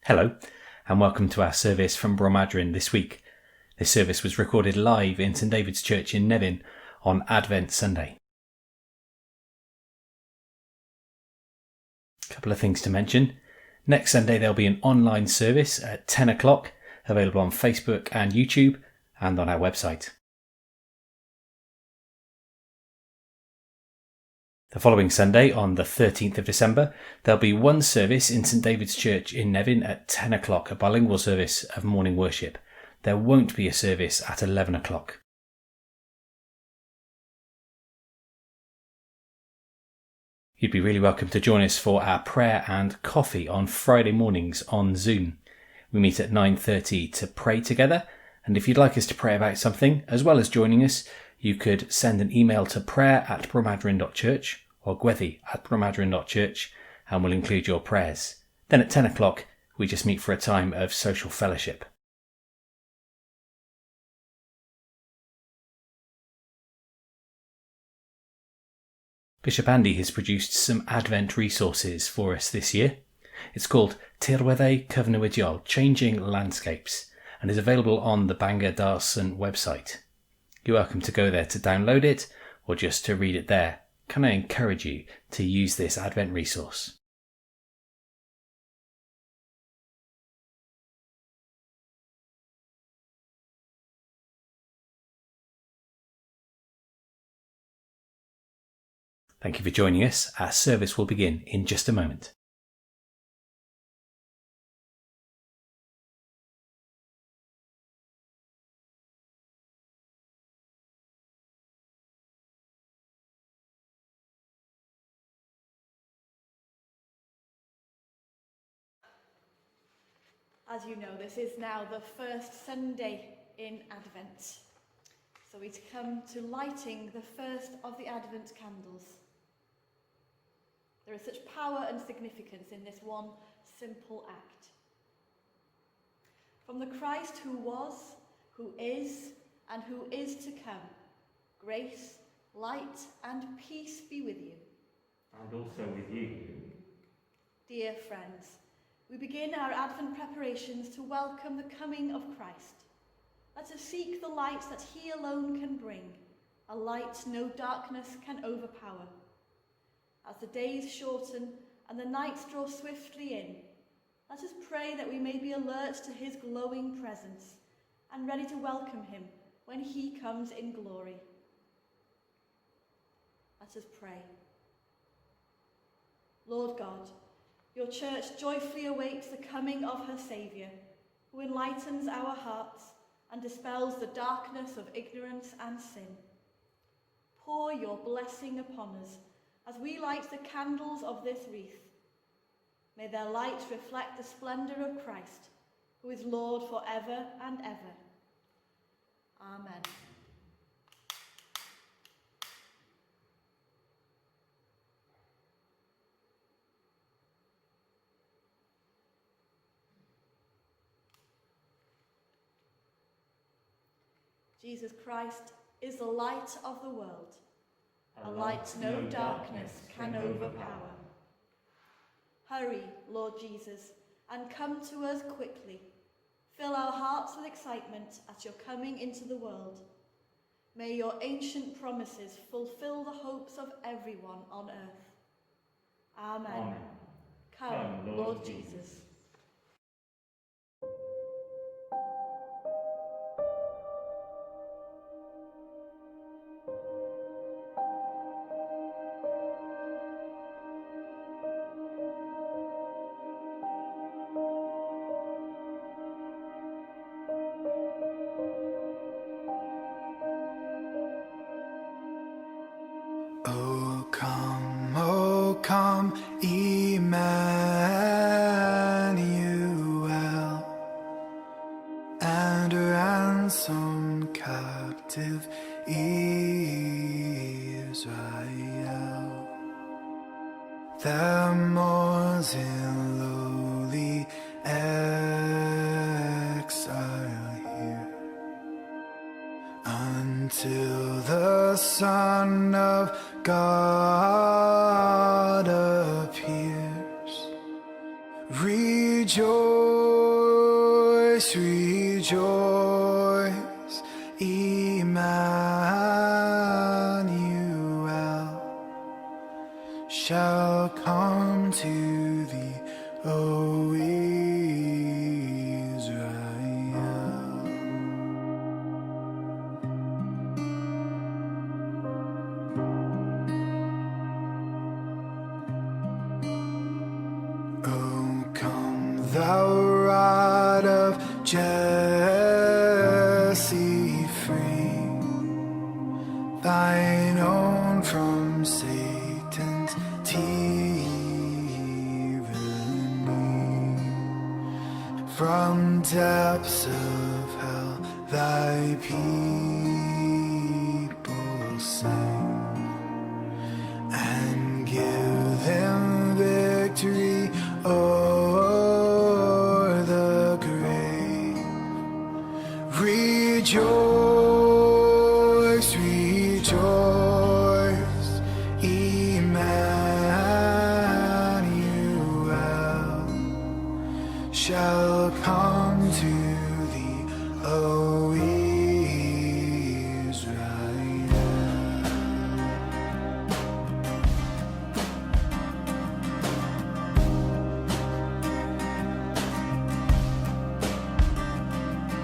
Hello, and welcome to our service from Bro Madryn this week. This service was recorded live in St David's Church in Nefyn on Advent Sunday. A couple of things to mention. Next Sunday there'll be an online service at 10 o'clock, available on Facebook and YouTube and on our website. The following Sunday, on the 13th of December, there'll be one service in St David's Church in Nefyn at 10 o'clock, a bilingual service of morning worship. There won't be a service at 11 o'clock. You'd be really welcome to join us for our prayer and coffee on Friday mornings on Zoom. We meet at 9:30 to pray together, and if you'd like us to pray about something, as well as joining us, you could send an email to prayer@bromadryn.church or gweddi@bromadryn.church, and we'll include your prayers. Then at 10 o'clock, we just meet for a time of social fellowship. Bishop Andy has produced some Advent resources for us this year. It's called Tirweddau Cyfnewidiol, Changing Landscapes, and is available on the Bangor Diocesan website. You're welcome to go there to download it or just to read it there. Can I encourage you to use this Advent resource? Thank you for joining us. Our service will begin in just a moment. As you know, this is now the first Sunday in Advent. So we come to lighting the first of the Advent candles. There is such power and significance in this one simple act. From the Christ who was, who is, and who is to come, grace, light, and peace be with you. And also with you. Dear friends, we begin our Advent preparations to welcome the coming of Christ. Let us seek the light that he alone can bring, a light no darkness can overpower. As the days shorten and the nights draw swiftly in, let us pray that we may be alert to his glowing presence and ready to welcome him when he comes in glory. Let us pray. Lord God, your church joyfully awaits the coming of her Saviour, who enlightens our hearts and dispels the darkness of ignorance and sin. Pour your blessing upon us as we light the candles of this wreath. May their light reflect the splendour of Christ, who is Lord for ever and ever. Amen. Jesus Christ is the light of the world, a light no darkness can overpower. Hurry, Lord Jesus, and come to us quickly. Fill our hearts with excitement at your coming into the world. May your ancient promises fulfill the hopes of everyone on earth. Amen. Amen. Come, Lord Jesus. O come, O come, Emmanuel, and ransom captive Israel. That mourns in lowly exile here, until the Son of God appears, Rejoice, rejoice, Emmanuel shall come to thee, O Israel. O come, thou rod of Jesse free, thine own from Satan's tyranny, from depths of hell thy people save, and give them victory o'er the grave. Rejoice, rejoice, Emmanuel shall come to thee, O Israel.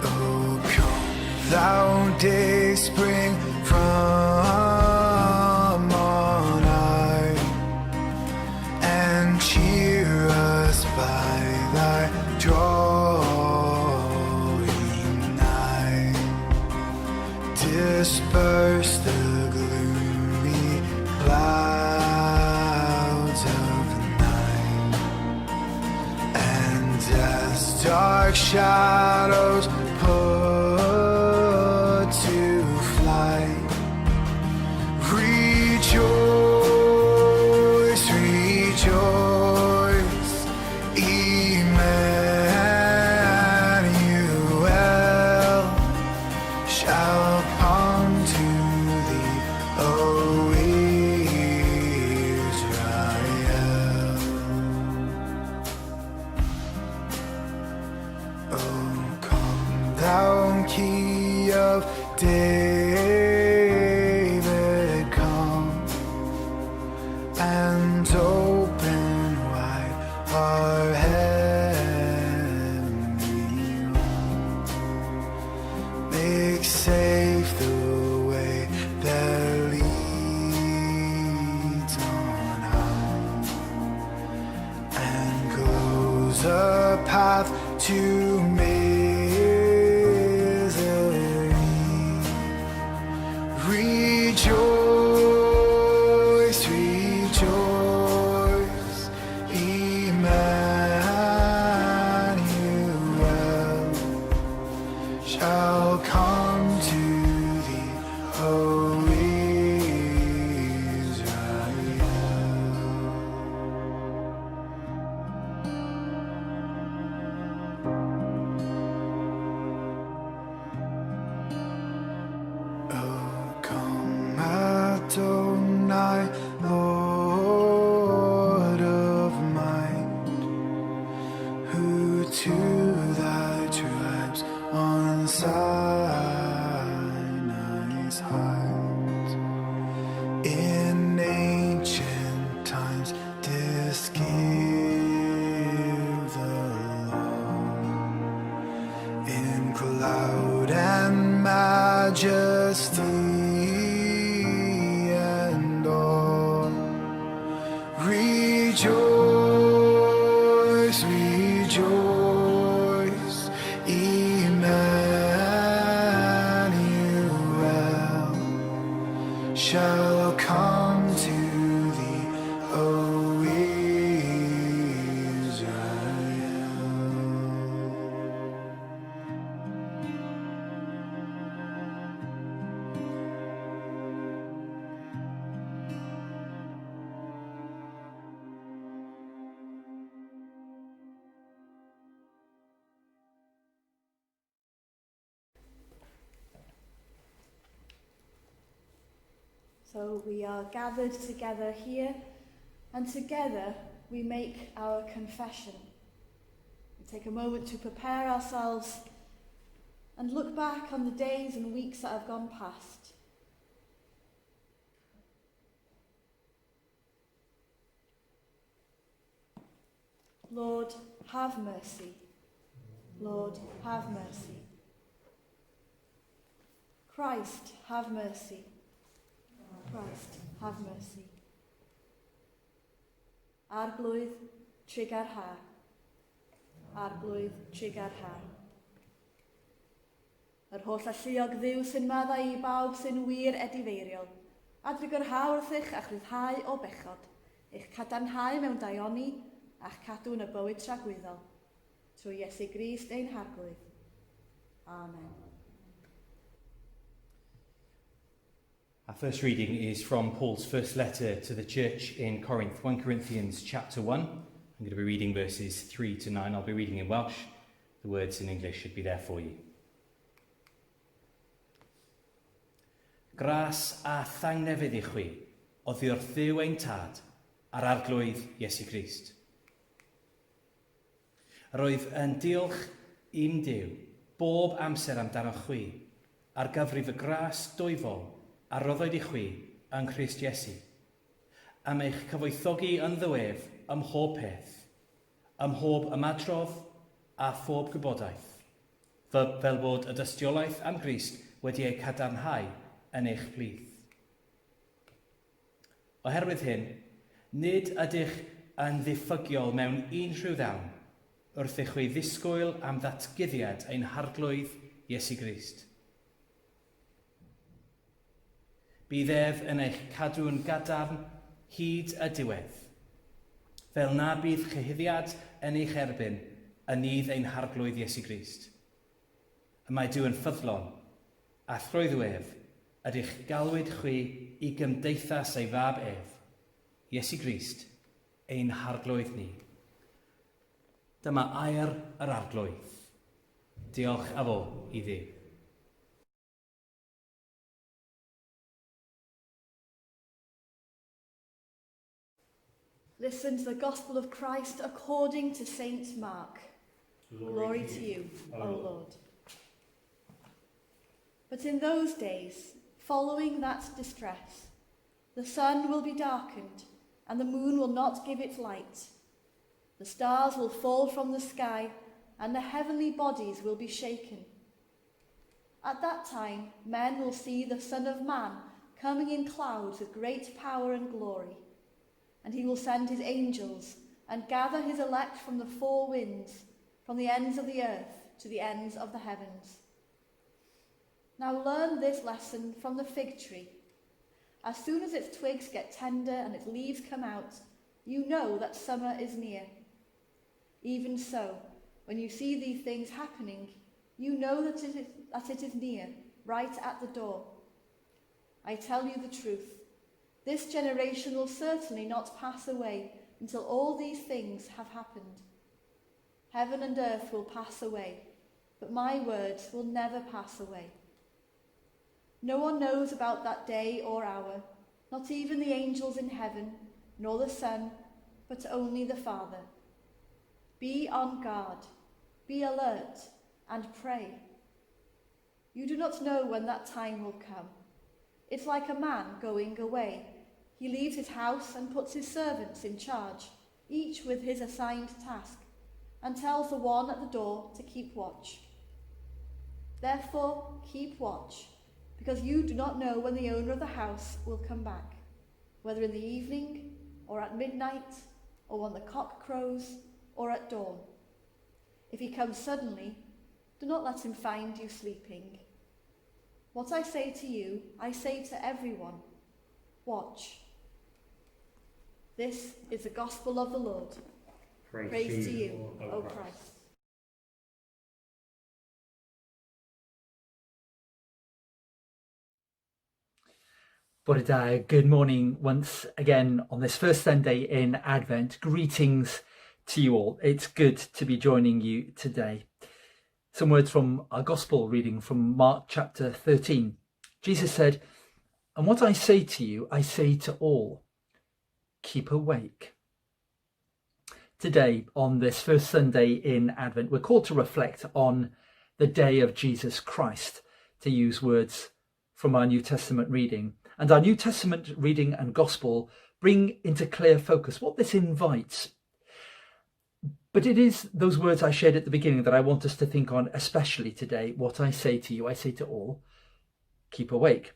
O come, thou day spring from on high, and cheer us by thy drawing nigh. Disperse the gloomy clouds of night, and death's dark shadows put to flight. Rejoice, rejoice, Emmanuel shall come to thee, O Israel. O come, thou key of David, come and open wide our heavenly womb. Make safe the way that leads on high, and close a path to misery. Rejoice, rejoice, Emmanuel shall come to thee, O Israel. O come Adonai, Lord of might, who to thy tribes on Sinai's height in ancient times didst give the law in cloud and majesty and awe. Rejoice, rejoice, Emmanuel shall come to thee, O Israel. So we are gathered together here, and together we make our confession. We take a moment to prepare ourselves and look back on the days and weeks that have gone past. Lord, have mercy. Lord, have mercy. Christ, have mercy. Christ, have mercy. Arglwydd, trugarha. Arglwydd, trugarha. Yr holl alluog Dduw sy'n maddau i bawb sy'n wir edifeiriol, a drugarha wrthych a'ch rhyddhau o bechod, eich cadarnhau mewn daioni, a'ch cadw yn y bywyd tragwyddol. Trwy Iesu Grist ein Harglwydd. Amen. Our first reading is from Paul's first letter to the church in Corinth, 1 Corinthians chapter 1. I'm going to be reading verses 3 to 9. I'll be reading in Welsh. The words in English should be there for you. Gras a thangnefedd i chwi, oddi wrth Dduw ein Tad, a'r Arglwydd Iesu Grist. Roedd yn diolch i'm Duw bob amser amdano chwi, ar gyfrif y gras dwyfol a roddwyd i chwi yng Nghrist Iesu, am eich cyfoethogi ynddo ef ym mhob peth, ym mhob ymadrodd a phob gwybodaeth, fel bod y dystiolaeth am Grist wedi ei cadarnhau yn eich plith. Oherwydd hyn, nid ydych yn ddiffygiol mewn unrhyw ddawn wrth i chwi ddisgwyl am ddatguddiad ein Harglwydd Iesu Grist. Bydd ef yn eich cadw'n gadarn hyd y diwedd, fel na bydd cyhuddiad yn eich erbyn yn nydd ein Harglwydd Iesu Grist. Y mae Duw yn ffyddlon, a thrwyddo ef ydych galwyd chwi i gymdeithas ei Fab ef, Iesu Grist, ein Harglwydd ni. Dyma air yr Arglwydd. Diolch a fo i Dduw. Listen to the gospel of Christ according to Saint Mark. Glory to you, O Lord. But in those days, following that distress, the sun will be darkened, and the moon will not give its light. The stars will fall from the sky, and the heavenly bodies will be shaken. At that time, men will see the Son of Man coming in clouds with great power and glory. And he will send his angels and gather his elect from the four winds, from the ends of the earth to the ends of the heavens. Now learn this lesson from the fig tree. As soon as its twigs get tender and its leaves come out, you know that summer is near. Even so, when you see these things happening, you know that it is near, right at the door. I tell you the truth. This generation will certainly not pass away until all these things have happened. Heaven and earth will pass away, but my words will never pass away. No one knows about that day or hour, not even the angels in heaven, nor the Son, but only the Father. Be on guard, be alert, and pray. You do not know when that time will come. It's like a man going away. He leaves his house and puts his servants in charge, each with his assigned task, and tells the one at the door to keep watch. Therefore, keep watch, because you do not know when the owner of the house will come back, whether in the evening, or at midnight, or when the cock crows, or at dawn. If he comes suddenly, do not let him find you sleeping. What I say to you, I say to everyone. Watch. This is the gospel of the Lord. Praise to you, O Christ. Bore da, good morning once again on this first Sunday in Advent. Greetings to you all. It's good to be joining you today. Some words from our Gospel reading from Mark chapter 13. Jesus said, And what I say to you, I say to all, keep awake. Today, on this first Sunday in Advent, we're called to reflect on the day of Jesus Christ, to use words from our New Testament reading. And our New Testament reading and gospel bring into clear focus what this invites. But it is those words I shared at the beginning that I want us to think on, especially today. What I say to you, I say to all, keep awake.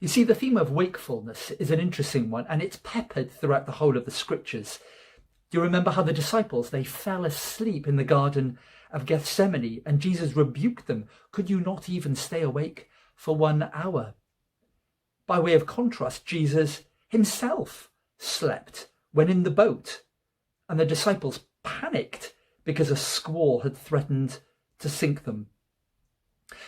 You see, the theme of wakefulness is an interesting one, and it's peppered throughout the whole of the scriptures. Do you remember how the disciples, they fell asleep in the Garden of Gethsemane, and Jesus rebuked them? Could you not even stay awake for 1 hour? By way of contrast, Jesus himself slept when in the boat, and the disciples panicked because a squall had threatened to sink them.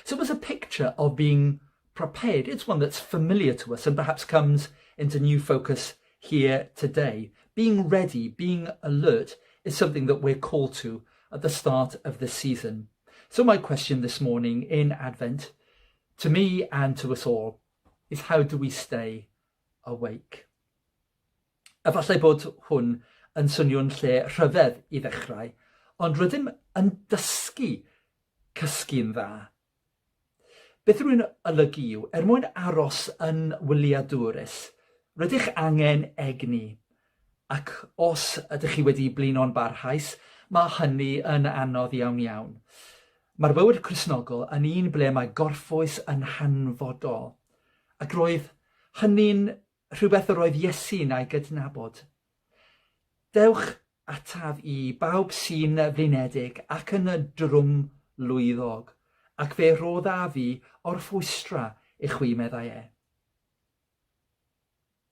So it was a picture of being prepared. It's one that's familiar to us and perhaps comes into new focus here today. Being ready, being alert is something that we're called to at the start of this season. So my question this morning in Advent, to me and to us all, is how do we stay awake? Efallai bod hwn yn swnio'n lle rhyfedd i ddechrau, ond rydym yn dysgu cysgu'n dda. Beth rwy'n olygu yw, er mwyn aros yn wyliadwrus, rydych angen egni, ac os ydych chi wedi blino'n barhaus, mae hynny yn anodd iawn iawn. Mae'r bywyd Cristnogol yn un ble mae gorffwys yn hanfodol, ac roedd hynny'n rhywbeth yr oedd Iesu'n ei gydnabod. Dewch ataf i, bawb sy'n flinedig ac yn drwm lwyddog, ac fe roddaf fi orffwystra i chwi, meddai e.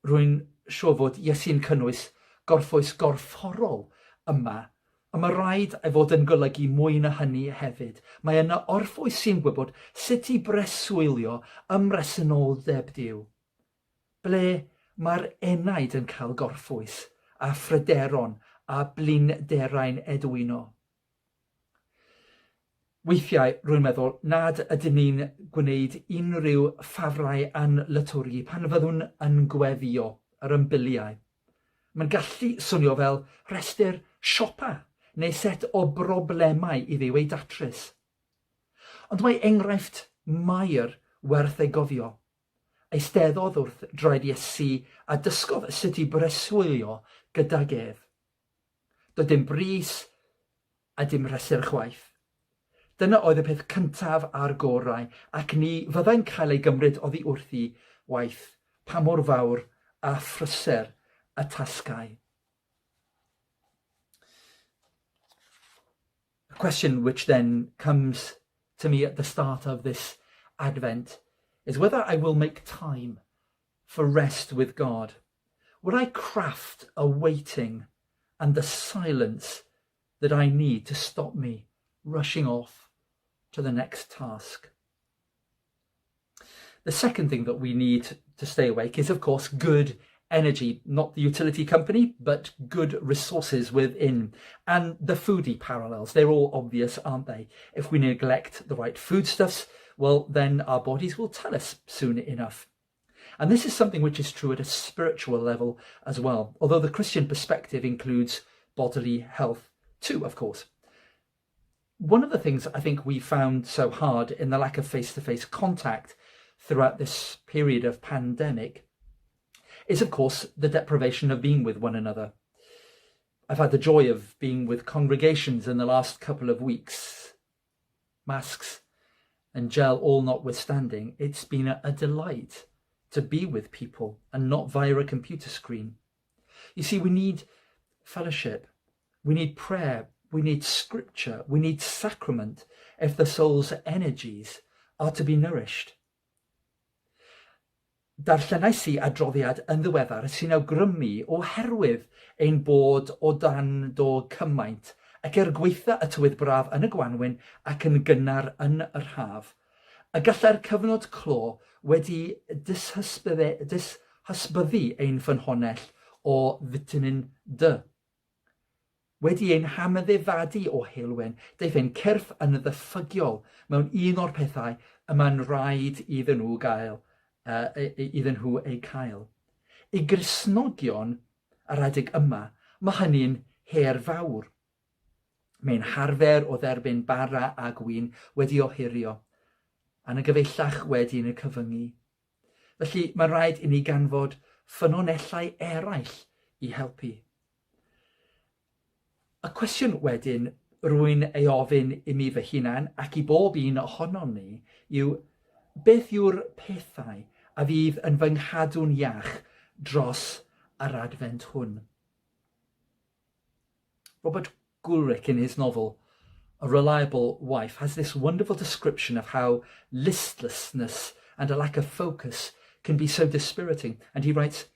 Rwy'n siŵr fod Iesu'n cynnwys gorffwys gorfforol yma, ond mae rhaid ei fod yn golygu mwy na hynny hefyd. Mae yna orffwys sy'n gwybod sut i breswylio ym mhresenoldeb Duw. Ble mae'r enaid yn cael gorffwys, a phryderon a blinderau'n edwyno? Weithiau, rwy'n meddwl nad ydyn ni'n gwneud unrhyw ffafrau a'n lytwrgi pan fyddwn yn gweddïo yr ymbiliau. Mae'n gallu swnio fel rhestr siopa neu set o broblemau i Dduw eu datrys. Ond mae enghraifft Mair werth ei gofio. Eisteddodd wrth draed Iesu a dysgodd sut i breswylio gydag ef. Doedd dim brys a dim rhesur chwaith. Dyna oedd y peth cyntaf a'r gorau, ac ni fyddai'n cael ei gymryd oddi wrthi waeth pa mor fawr a phrysur y tasgau. The question which then comes to me at the start of this Advent is whether I will make time for rest with God. Will I craft a waiting and the silence that I need to stop me rushing off to the next task? The second thing that we need to stay awake is, of course, good energy, not the utility company, but good resources within. And the foodie parallels, they're all obvious, aren't they? If we neglect the right foodstuffs, well, then our bodies will tell us soon enough. And this is something which is true at a spiritual level as well, although the Christian perspective includes bodily health too, of course. One of the things I think we found so hard in the lack of face-to-face contact throughout this period of pandemic is, of course, the deprivation of being with one another. I've had the joy of being with congregations in the last couple of weeks. Masks and gel all notwithstanding, it's been a delight to be with people and not via a computer screen. You see, we need fellowship, we need prayer, we need scripture, we need sacrament if the soul's energies are to be nourished. Darllenais i adroddiad yn ddiweddar sy'n awgrymu oherwydd ein bod o dan do cymaint ac er gwaetha y tywydd braf yn y gwanwyn ac yn gynnar yn yr haf, y gallai'r cyfnod clo wedi dishysbyddu ein ffynhonnell o fitamin D. Wedi ein hamddifadu o heulwen, daeth ein cyrff yn ddiffygiol mewn un o'r pethau y mae'n rhaid iddyn nhw gael, iddyn nhw eu cael. I Gristnogion yr adeg yma, mae hynny'n her fawr. Mae'n harfer o dderbyn bara a gwin wedi ohirio, a'n y gyfeillach wedi'n y cyfyngu. Felly mae'n rhaid i ni ganfod ffynonellau eraill i helpu. Y cwestiwn wedyn rwy'n ei ofyn i mi fy hunan ac i bob un ohonon ni yw beth yw'r pethau a fydd yn fy nghadw'n iach dros yr Adfent hwn? Robert Goolrick in his novel A Reliable Wife has this wonderful description of how listlessness and a lack of focus can be so dispiriting. And he writes,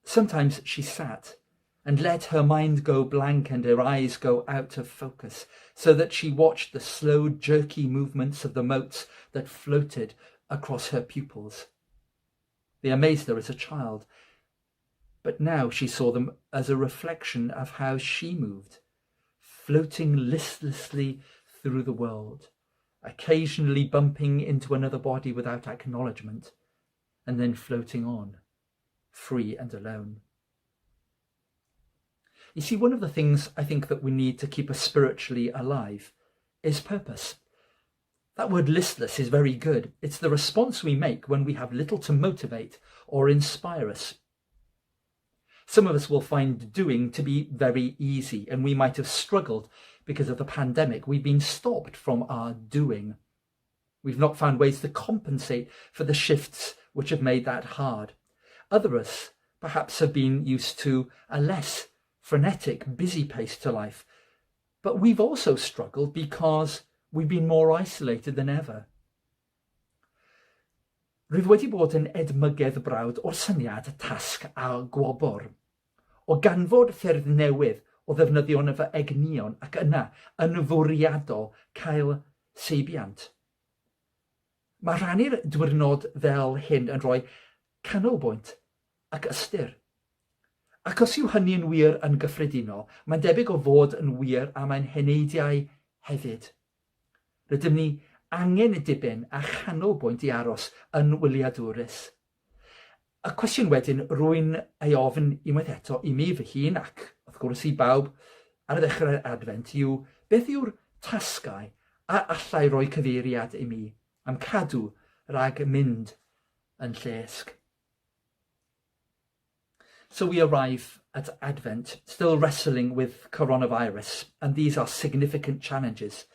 Sometimes she sat and let her mind go blank and her eyes go out of focus, so that she watched the slow, jerky movements of the motes that floated across her pupils. They amazed her as a child, but now she saw them as a reflection of how she moved, floating listlessly through the world, occasionally bumping into another body without acknowledgement, and then floating on, free and alone. You see, one of the things I think that we need to keep us spiritually alive is purpose. That word listless is very good. It's the response we make when we have little to motivate or inspire us. Some of us will find doing to be very easy, and we might have struggled because of the pandemic. We've been stopped from our doing. We've not found ways to compensate for the shifts which have made that hard. Others perhaps have been used to a less frenetic, busy pace to life. But we've also struggled because we've been more isolated than ever. Rwyf wedi bod yn edmygedd brawd o'r syniad tasg a gwobr. O ganfod ffyrdd newydd o ddefnyddio'n fy egnïon ac yna, yn fwriadol, cael seibiant. Mae rhannu'r diwrnod fel hyn yn rhoi canolbwynt ac ystyr. Ac os yw hynny'n wir yn gyffredinol, mae'n debyg o fod yn wir am ein heneidiau hefyd. Rydym ni angen y diben a chanolbwynt i aros yn wyliadwrus. Y cwestiwn wedyn rwy'n ei ofyn unwaith eto i mi fy hun ac wrth gwrs i bawb ar ddechrau'r Adfent yw beth yw'r tasgau a allai roi cyfeiriad i mi am cadw rhag mynd yn llesg? So we arrive at Advent, still wrestling with coronavirus, and these are significant challenges.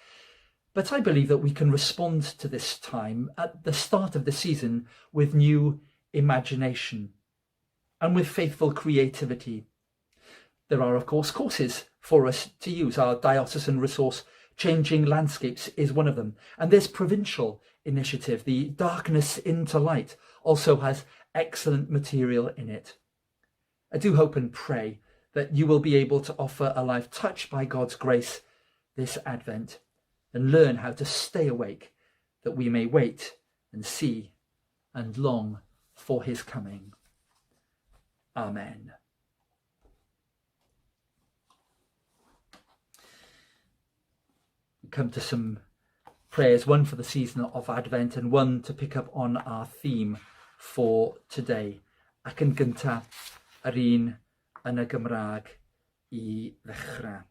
But I believe that we can respond to this time at the start of the season with new imagination and with faithful creativity. There are, of course, courses for us to use. Our diocesan resource, Changing Landscapes, is one of them. And this provincial initiative, the Darkness into Light, also has excellent material in it. I do hope and pray that you will be able to offer a life touched by God's grace this Advent and learn how to stay awake that we may wait and see and long for his coming. Amen. We come to some prayers, one for the season of Advent and one to pick up on our theme for today. Ac yn gyntaf, yr un yn y Gymraeg i ddechrau.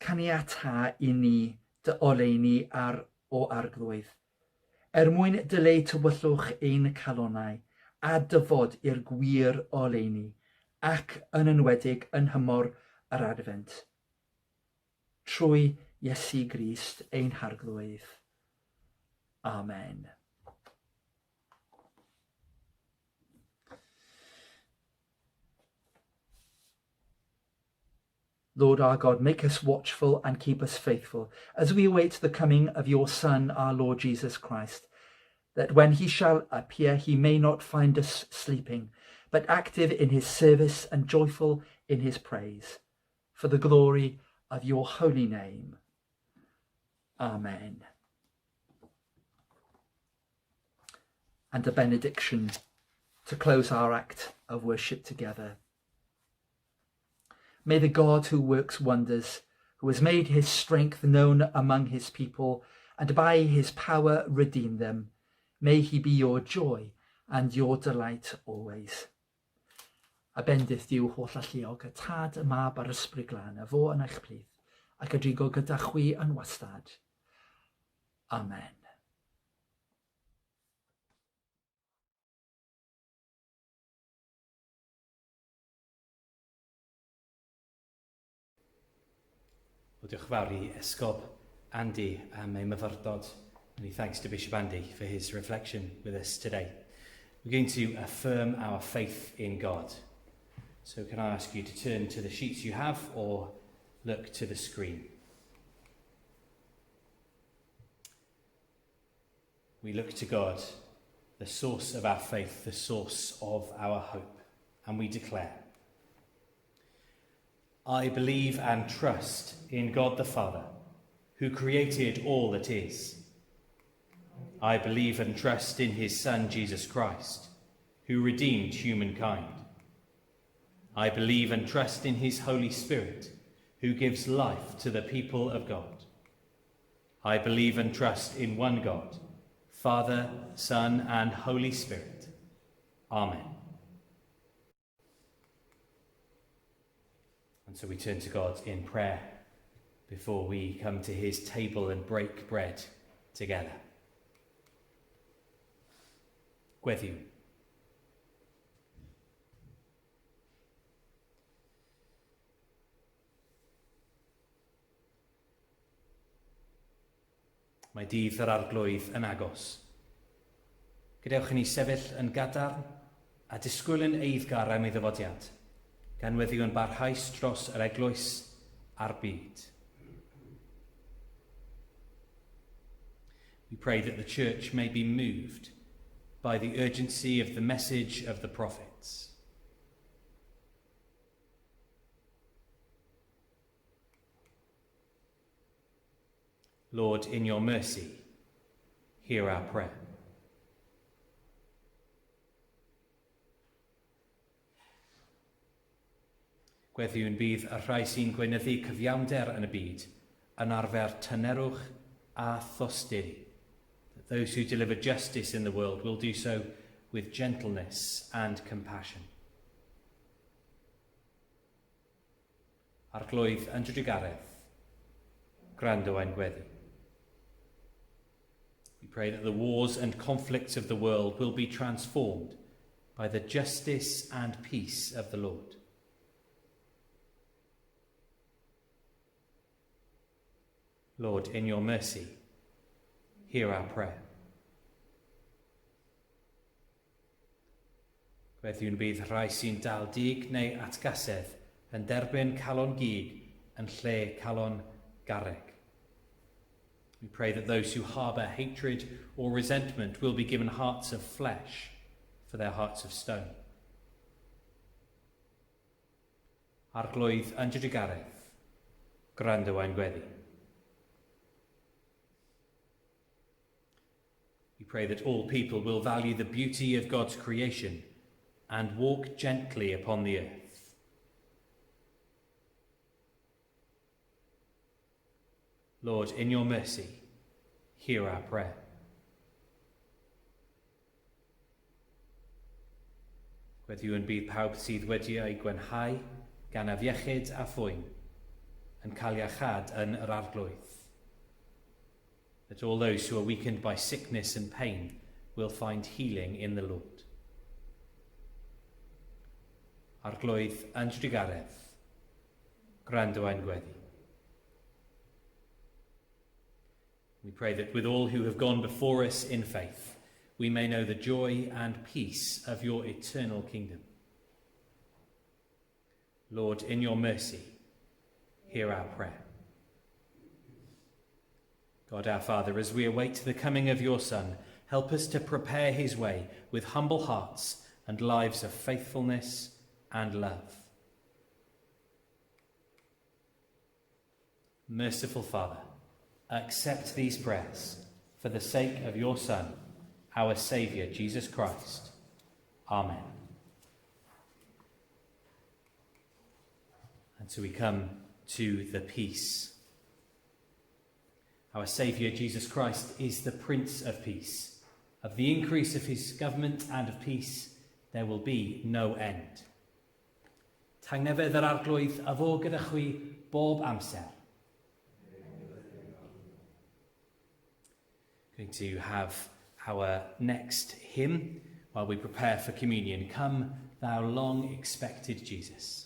Caniatâ i ni dy oleuni ar o Arglwydd, er mwyn dileu tywyllwch ein calonnau, a dyfod i'r gwir oleuni, ac yn enwedig yn nhymor yr Adfent. Trwy Iesu Grist ein Harglwydd. Amen. Lord our God, make us watchful and keep us faithful as we await the coming of your Son, our Lord Jesus Christ, that when he shall appear, he may not find us sleeping, but active in his service and joyful in his praise. For the glory of your holy name. Amen. And a benediction to close our act of worship together. May the God who works wonders, who has made his strength known among his people, and by his power redeem them. May he be your joy and your delight always. A bendith Duw holl alluog, y Tad, y Mab a'r Ysbryd Glân, a fo yn eich plith, ac a drigo gyda chwi yn wastad. Amen. Wel, diolch yn fawr i Esgob Andy am ei myfyrdod. Many thanks to Bishop Andy for his reflection with us today. We're going to affirm our faith in God. So can I ask you to turn to the sheets you have or look to the screen? We look to God, the source of our faith, the source of our hope, and we declare, I believe and trust in God the Father, who created all that is. I believe and trust in his Son, Jesus Christ, who redeemed humankind. I believe and trust in his Holy Spirit, who gives life to the people of God. I believe and trust in one God, Father, Son, and Holy Spirit. Amen. And so we turn to God in prayer before we come to his table and break bread together. Gweddïwn. Mae dydd yr Arglwydd yn agos. Gadewch i ni sefyll yn gadarn a disgwyl yn eiddgar am ei ddyfodiad, gan weddïo'n barhaus dros yr eglwys a'r byd. We pray that the church may be moved by the urgency of the message of the prophets. Lord, in your mercy, hear our prayer. Gweddïwn bydd y rhai sy'n gweinyddu cyfiawnder yn y byd yn arfer tynerwch a thosturi. That those who deliver justice in the world will do so with gentleness and compassion. Arglwydd yn drugaredd, gwrando ein gweddi. We pray that the wars and conflicts of the world will be transformed by the justice and peace of the Lord. Lord, in your mercy, hear our prayer. Gweddïwn bydd rhai sy'n dal dig neu atgasedd yn derbyn calon gig yn lle calon garreg. We pray that those who harbour hatred or resentment will be given hearts of flesh for their hearts of stone. Arglwydd yn dy drugaredd, gwrando ein gweddi. We pray that all people will value the beauty of God's creation and walk gently upon the earth. Lord, in your mercy, hear our prayer. Gweddïwn bydd pawb sydd wedi eu gwanhau gan afiechyd a phoen yn cael iachâd yn yr Arglwydd. That all those who are weakened by sickness and pain will find healing in the Lord. Arglwydd yn drugaredd, gwrando ein gweddi. We pray that with all who have gone before us in faith, we may know the joy and peace of your eternal kingdom. Lord, in your mercy, hear our prayer. God our Father, as we await the coming of your Son, help us to prepare his way with humble hearts and lives of faithfulness and love. Merciful Father, accept these prayers for the sake of your Son, our Saviour, Jesus Christ. Amen. And so we come to the peace. Our Saviour Jesus Christ is the Prince of Peace. Of the increase of his government and of peace there will be no end. Tangnefedd yr Arglwydd a fo gyda chwi bob amser. Going to have our next hymn while we prepare for communion. Come, thou long expected Jesus.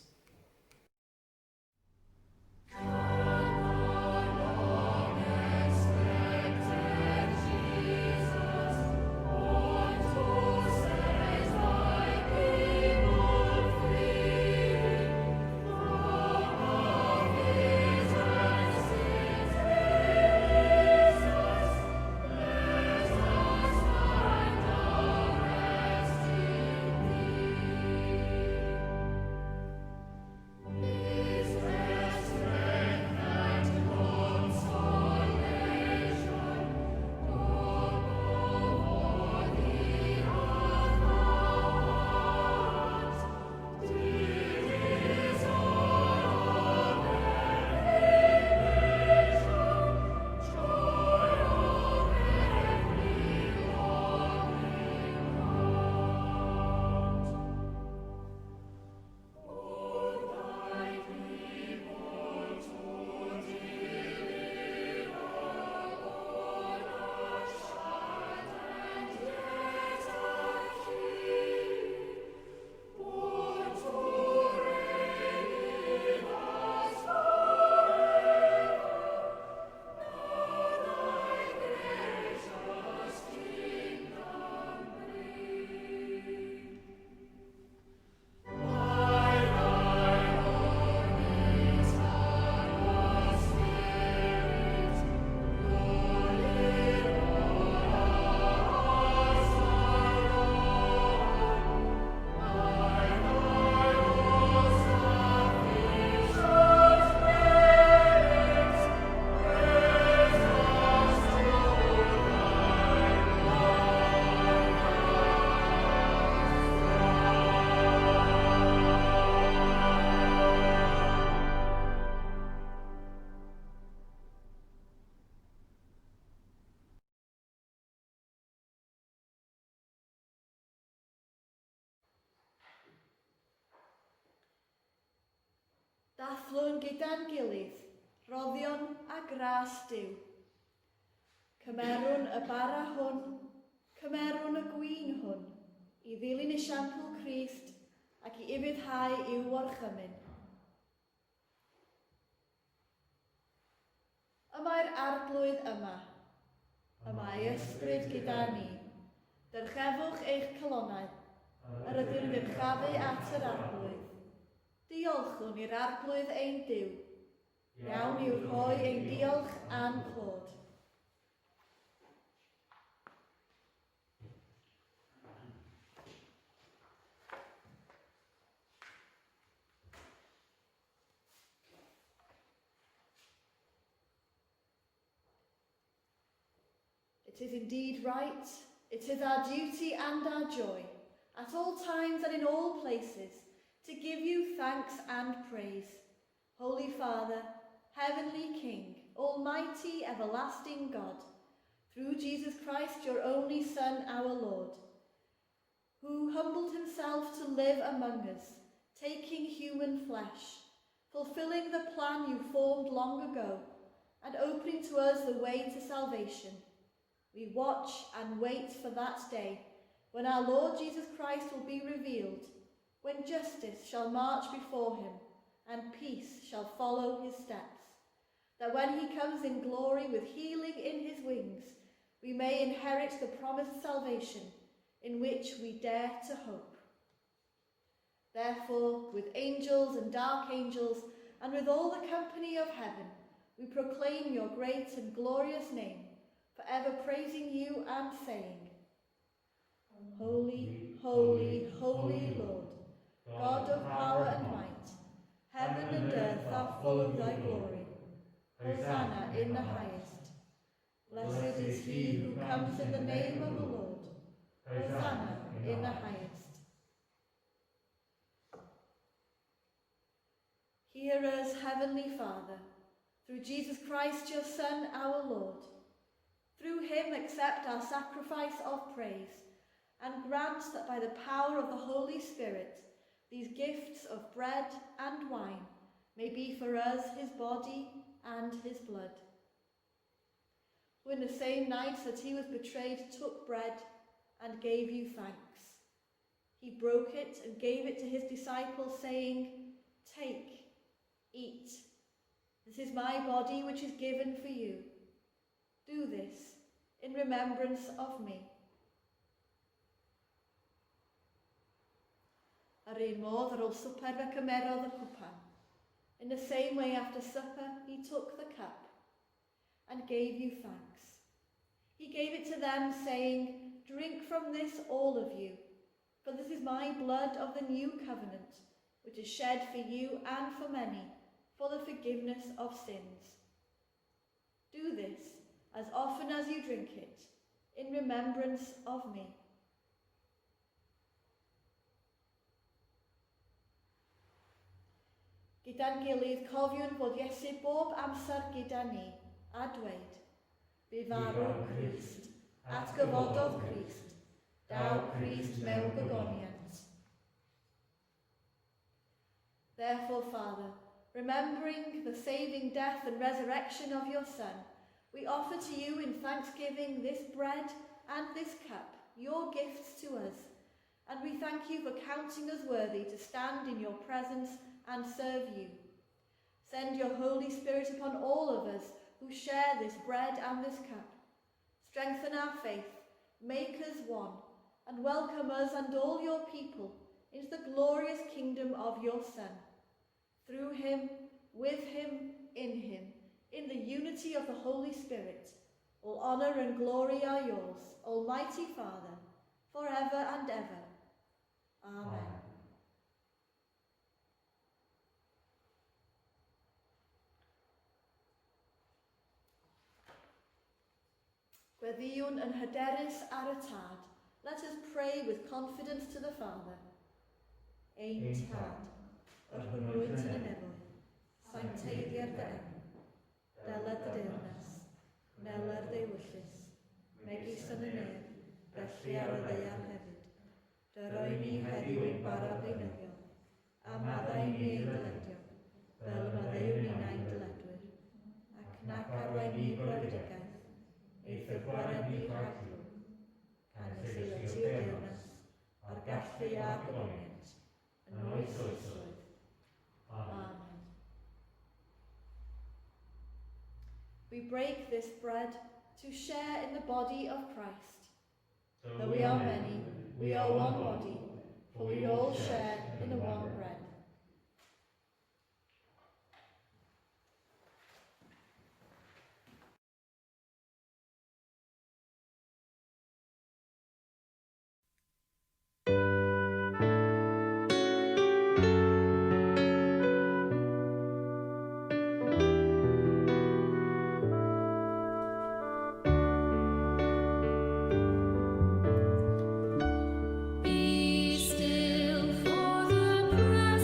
Dathlwn gyda'n gilydd, roddion a gras Duw. Cymerwn y bara hwn, cymerwn y gwin hwn, i ddilyn esiampl Crist ac i ufuddhau i'w orchymyn. Y mae'r Arglwydd yma. Y mae ysbryd gyda ni. Dyrchefwch eich calonnau. Yr ydym yn dyrchafu at yr Arglwydd. Diolchwn i'r Arglwydd ein Duw. Iawn yw rhoi ein diolch a'n clod. It is indeed right, it is our duty and our joy, at all times and in all places, to give you thanks and praise. Holy Father, Heavenly King, Almighty, everlasting God, through Jesus Christ, your only Son, our Lord, who humbled himself to live among us, taking human flesh, fulfilling the plan you formed long ago, and opening to us the way to salvation. We watch and wait for that day when our Lord Jesus Christ will be revealed, when justice shall march before him, and peace shall follow his steps, that when he comes in glory with healing in his wings, we may inherit the promised salvation in which we dare to hope. Therefore, with angels and archangels, and with all the company of heaven, we proclaim your great and glorious name, forever praising you and saying, Holy, holy, holy Lord, God of power and might, heaven and earth are full of thy glory. Hosanna in the highest. Blessed is he who comes in the name of the Lord. Hosanna in the highest. Hear us, Heavenly Father. Through Jesus Christ, your Son, our Lord. Through him accept our sacrifice of praise, and grant that by the power of the Holy Spirit, these gifts of bread and wine may be for us his body and his blood. Who in the same night that he was betrayed took bread and gave you thanks. He broke it and gave it to his disciples, saying, Take, eat. This is my body which is given for you. Do this in remembrance of me. Yr un modd ar ôl swper fe cymerodd y cwpan. In the same way after supper he took the cup and gave you thanks. He gave it to them, saying, Drink from this, all of you, for this is my blood of the new covenant, which is shed for you and for many, for the forgiveness of sins. Do this, as often as you drink it, in remembrance of me. Gyda'n gilydd cofiwn fod Iesu bob amser gyda ni, a dweud, Bu farw Crist, atgyfododd Crist, daw Crist mewn gogoniant. Therefore, Father, remembering the saving death and resurrection of your Son, we offer to you in thanksgiving this bread and this cup, your gifts to us, and we thank you for counting us worthy to stand in your presence and serve you. Send your Holy Spirit upon all of us who share this bread and this cup. Strengthen our faith, make us one, and welcome us and all your people into the glorious kingdom of your Son. Through him, with him, in him, in the unity of the Holy Spirit, all honour and glory are yours, Almighty Father, forever and ever. Amen. Gweddïwn yn hyderus ar y Tad. Let us pray with confidence to the Father. Ein Tad, yr hwn wyt yn y nefoedd, sancteiddier dy enw. Deled dy deyrnas, wneler dy ewyllys, megis yn y nef, felly ar y ddaear hefyd. Dyro i ni heddiw ein bara beunyddiol, a maddau i ni ein dyledion, fel y maddeuwn ninnau'n dyledwyr. Ac nac arwain ni i brofedigaeth, eithr gwared ni rhag ddrwg. Canys eiddot ti y deyrnas, a'r gallu a'r gogoniant, yn oes oesoedd. Amen. We break this bread to share in the body of Christ. Though we are many, we are one body, for we all share in the one bread. Be still, for the presence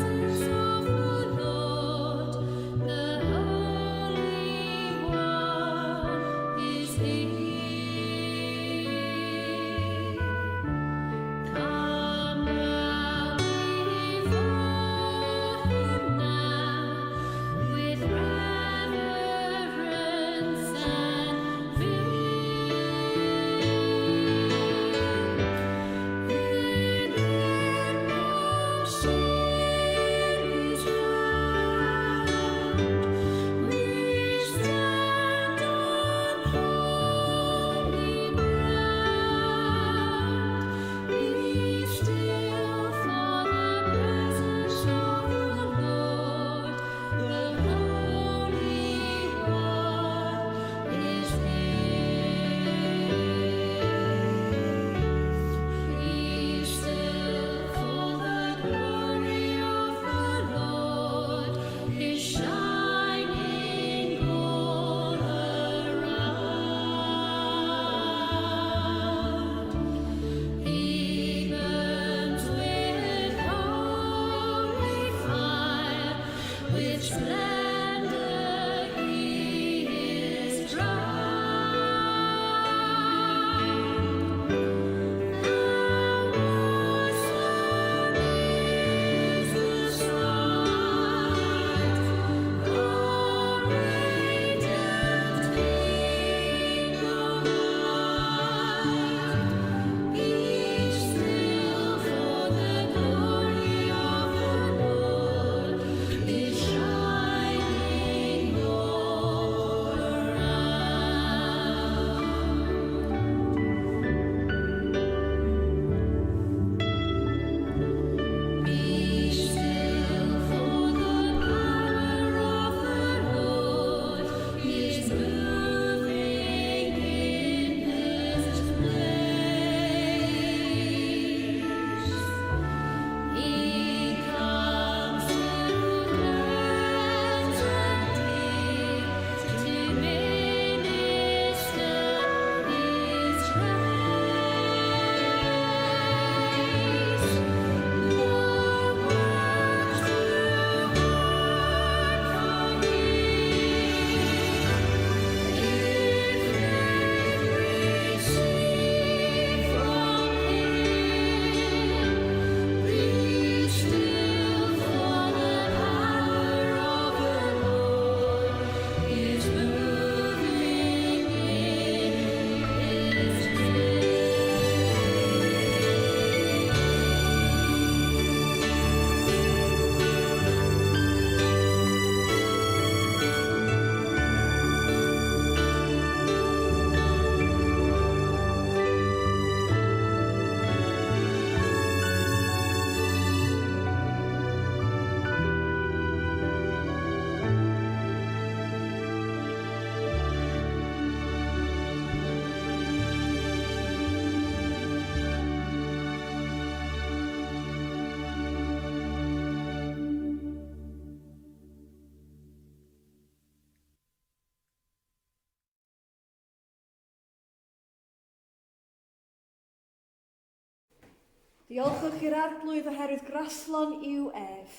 Diolchwch i'r Arglwydd oherwydd graslon yw ef.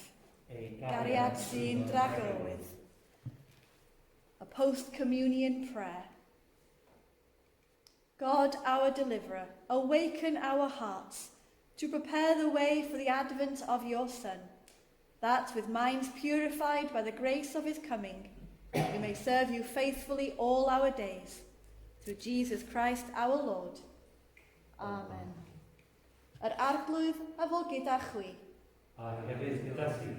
Ei gariad sy'n dragywydd. A post-communion prayer. God, our deliverer, awaken our hearts to prepare the way for the advent of your Son, that with minds purified by the grace of his coming, we may serve you faithfully all our days. Through Jesus Christ our Lord. Amen. Yr Arglwydd a fo gyda chwi. A hefyd gyda thi.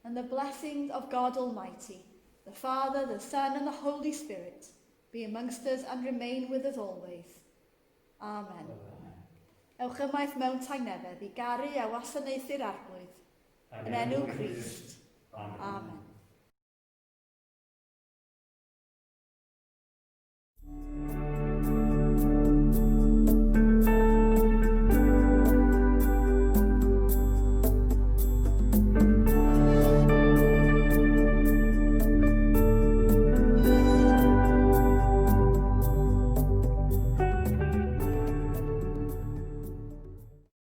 And the blessings of God Almighty, the Father, the Son, and the Holy Spirit, be amongst us and remain with us always. Amen. Ewch ymaith mewn tangnefedd i garu a wasanaethu'r Arglwydd. Yn enw Crist. Amen.